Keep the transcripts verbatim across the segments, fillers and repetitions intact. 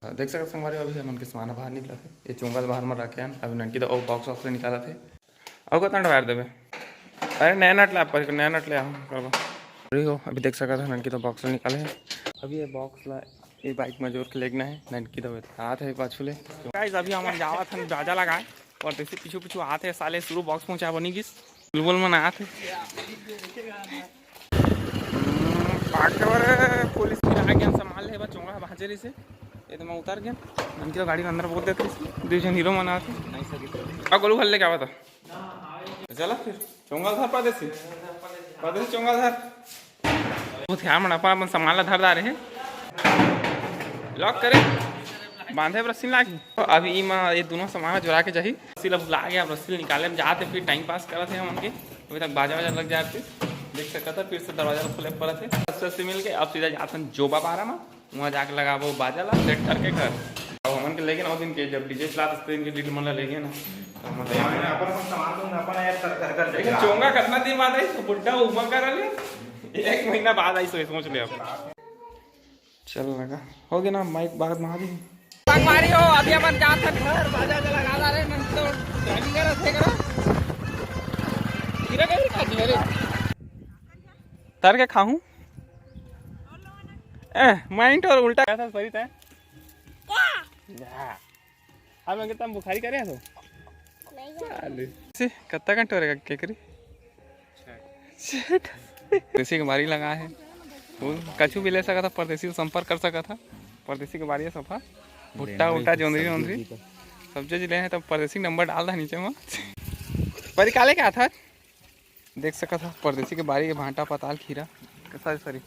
देख सकत संगवारी हो, अभी हमन के सामान बाहर निकलत हे। ये चोंगा ल बाहर म रखे हन, अभी ननकी तो अउ बॉक्स वॉक्स ले निकालत हे। अउ कतना डबार देबे? अरे नया नट ले, आप पर नया नट ले आओ, करबो। अरे हो, अभी देख सकत हो ननकी तो बॉक्स ले निकाले हे। अभी ये बॉक्स ला ये बाइक म जोर के लेगना हे, ननकी तो आत हे पाछू ले। गाइस, अभी हमन जावत हन बाजा लगाए, परदेसी पीछू पीछू आत हे, साले शुरू बॉक्स पहुंचा बनी गिस। बुलबुल मन आत हे। हम्म, पाके बर पुलिस भी आ गया, सामान ले बा, चोंगा भांजे रहिसे। ये तो मैं उतर गया। इनके तो गाड़ी के अंदर बोल देते इसमें। दो जन हीरो मन आते। अब गोलू भल्ले क्या बता? चला फिर, चोंगा धर परदेसी। परदेसी चोंगा धर। बहुत ध्यान मन अपन, अपन सामान ला धर डारे हे। लॉक करे, बांधे बर रस्सी लागी। तो अभी ई मा ये दोनों सामान जोड़ा के जाही। रस्सी ला भुला गया, अब रस्सी ला निकाले में जाते, फिर टाइम पास करत हे हमन के। अभी तक बाजा वाजा लग जाए, फिर देख सकत है, फिर से दरवाजा ला खोले परत हे। रस्सी, रस्सी मिल के अब सीधा जात हन जोबा पारा मा, वहाँ जाके लगाबो बाजा ला, सेट करके घर। अब हमन के लेगे ना, दिन के जब डीजे चलात, दिन के डीजे मन ला लेगे ना, तो हमन अपन, अपन सामान तो अपन यार, कर, कर, कर लेकिन चोंगा कितना दिन बाद आई, तो बुड्ढा उमा कर ले, एक महीना बाद आई, सोच, सोच ले अब। चल लगा, हो गया ना, माइक बाद में आ गई। संगवारी हो, अभी अपन जात हन घर, बाजा वाजा लगा ला रहे, नन तो ड्राइविंग करत हे करा। गिरा गए का धीरे। तर के खाऊं? ए, माइंड और उल्टा कैसा सही तय? अब अगर तुम बुखारी करे तो? चालू। से कत्ता घंटे हो रहेगा केकरी? सेठ। परदेसी के बारी लगा है। वो कछु भी ले सकत था, परदेसी से संपर्क कर सकत था। परदेसी के बारी है सफा। भुट्टा उट्टा, जोंधरी वोंधरी। सब्जी जी ले हैं तो परदेसी नंबर डाल दा नीचे में। परी काले क्या था? देख सकत हा परदेसी के बारी के भांटा पताल खीरा, सॉरी, सॉरी,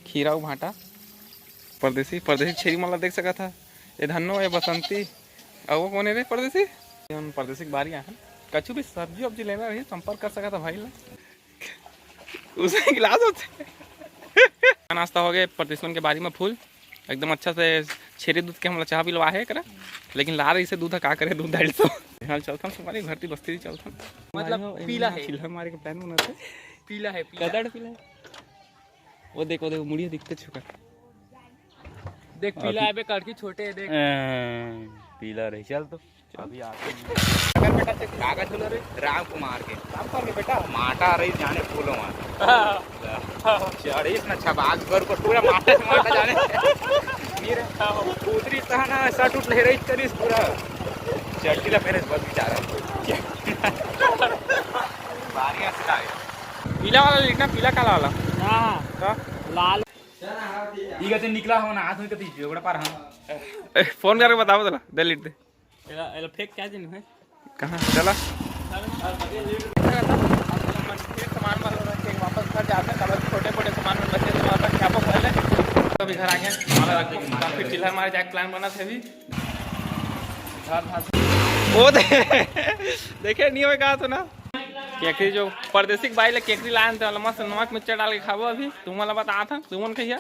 खीरा अउ भांटा। परदेसी, परदेसी छेरी मन ला देख सकत हा। ये धन्नो, ये बसंती, अउ वो कोन हे रे परदेसी? हम परदेसी के बारी आए हैं, कछु भी सब्जी वब्जी लेना रही संपर्क कर सकत हा भाई ला। उसे गिलास होते। नाश्ता हो गए परदेसी मन के बारी में फुल। एकदम अच्छा से छेरी दूध के हमला चाह पिलवा हे करा, लेकिन ला रही से दूध का करे, दूध डाल तो। हाल चलथन सुपारी घर ती बस्ती ती चलथन। मतलब पीला है। चिल्ला मारे के प्लान बनाते। पीला है, पीला। कदड़ पीला है। वो देखो, देखो, मुड़िया दिखते छुका। देख, पीला अभी है बे, कड़की छोटे है, देख। अं, पीला रही, चल तो। अभी आते हैं। अगर बेटा से कागज बोलो रे, राम कुमार के। राम कुमार के बेटा। माटा रही जाने फूलो वहाँ। चढ़ीस ना छबाक पर ऊपर पूरा माटा से माटा जाने। फिर उतरी तहना शर्ट उट लहराई करीस पूरा। चड्डी ला पहने बस बेचारा। बारिया से आए। पीला वाला लिखना, पीला काला वाला। हाँ। का? लाल। ई गते निकला हो ना, हाथ में कती जोगड़ा पार, हाँ। ए, फोन करके बताओ, चला, दे लीड दे। एला, एला फेंक क्या दिन है? कहाँ? चला। फिर सामान वामान रख के वापस घर जाते हैं, तब छोटे मोटे सामान में बचे थे, वापस क्या कर ले। अभी घर आ गए, हमारा रख के फिर चिल्हर मारे जाके प्लान बना थे अभी। घर था। वो दे-, देखे नहीं होए कहा तो ना। केकरी जो परदेसी के बाई ले केकरी लायन ते वाला मस्त नमक मिर्चा डाल के खाबो अभी। तुमन ला बता था, तुमन कहिया।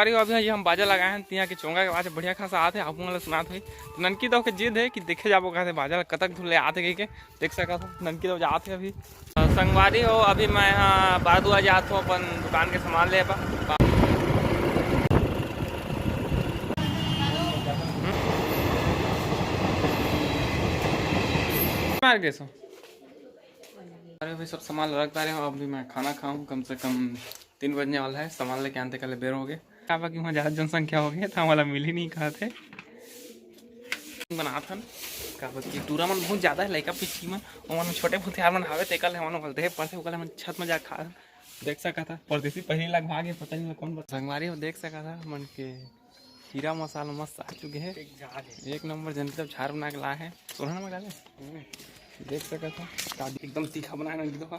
अरे अभी ये हम बाजा लगाए हैं, तिया के चोंगा के आवाज बढ़िया खासा आत है, आप मन ला सुनात होई। तो ननकी दो के जिद है कि देखे जाबो कहते बाजा ला कतक धुले आते कह के। देख सकत हो ननकी दो जात है अभी। अ, संगवारी हो, अभी मैं यहाँ बारदुआ जात हूँ अपन दुकान के सामान ले बा। मार के सो। अरे भाई, सब सामान रख डारे हो, अभी मैं खाना खाऊं, कम से कम तीन बजने वाला है, सामान लेके आते कल बेर हो गए। काबर कि वहाँ ज़्यादा जनसंख्या हो गई, तो हमारा मिल ही नहीं कहा थे। बनात हन, काबर कि टूरा मन बहुत ज़्यादा है, लइका पिच्ची मन, ओमन छोटे भूथियार मन हावे, तेकर ले हमन ओकर देहे पड़थे, ओकर ले हमन छत में जा खा, देख सकत हा, परदेसी पहली लग भागे, पता नहीं कौन बता। संगवारी हो देख सकत हा, मन के खीरा मसाला मस्त आ चुके हैं। एक झार है। एक नंबर जन के झार बना के लाए हैं। सोलह नंबर डाले। हम्म। देख सकत हो, का एकदम तीखा बनाए ना, एकदम।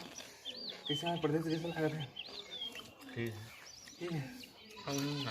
कैसा है, परदेसी जैसा लग रहा है? ठीक है। ठीक है। हम्म।